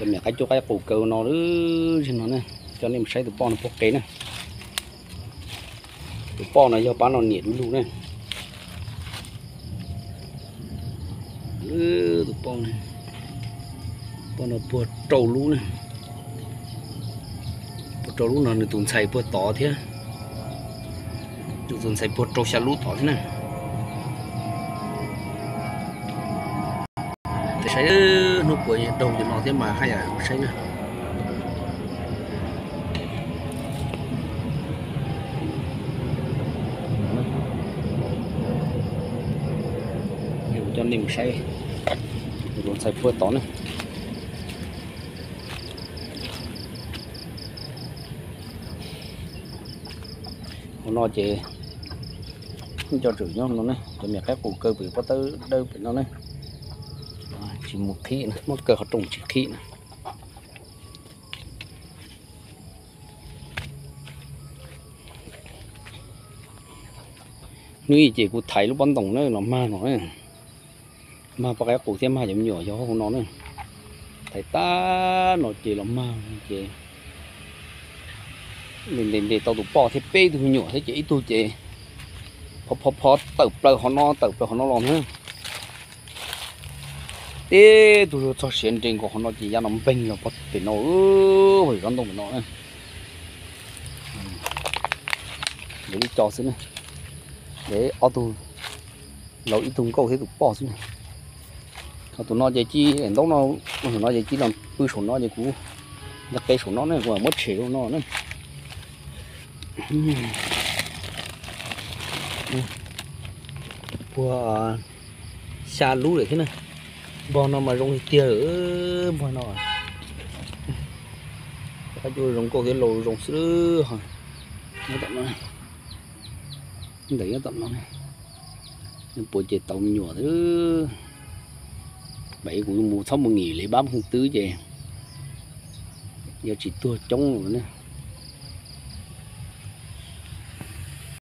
Cov me nyuam qaib cuab qaib qus kaw no, zaum no ne, coj nej mus saib tus poj no puag qe na. Tus poj no yog pab no niam du lug ne. Tus poj, poj no puag rau lub ne. Puag rau lub no nws tus ntxhais puag tod thiab. Nws tus ntxhais puag rau xya lub tod thiab na. Tes saib hnub puas daug cov no thiab mas haj yam saib na. Coj nej mus saib, tus ntxhais puag tod ne. Hauv no ces cov tswm nyob no ne, cov me nyuam qaib qus kaw pem pob tawb dawb pem no ne. Tsis mus qhib na, muab kaw qhov rooj tsis qhib na. Hnub ib ces kuv thaiv lub pob ntoos na los mag no, mag poj qaib qus thiab mag cov me nyuam yog hauv no na. Thaiv tag no ces los mag ces ntes ntes tau tus poj thiab peb tug me nyuam thiab ces ib tug ces phov phov phov tawm plaws qhov no tawm plaws qhov no los na. Tib tug txog siav nres nkaus qhov no ces ya no npeeg los pem no, pem tsob ntoo pem no na. Ntawm ib co xwb na, ob tug laus ib tug nkauj thiab tus poj xwb na. Ho tus no ces cia ntaub no, tus no ces cia los pw saum no ces kuv ntog qe saum no ne, kuv muab tshem rau no na. Puag xya lub lawm thiab na. Npog no mas zoo li tiag, npog no. Qab cua zoo nkauj thiab laus zoo xwb. Nyob tom no, ntawm nyob tom no, puas ces tau me nyuam xwb. Vam kuv mus txhob mus ngim li pab phooj ywg twb ces yuav tsis tuag coob lawm.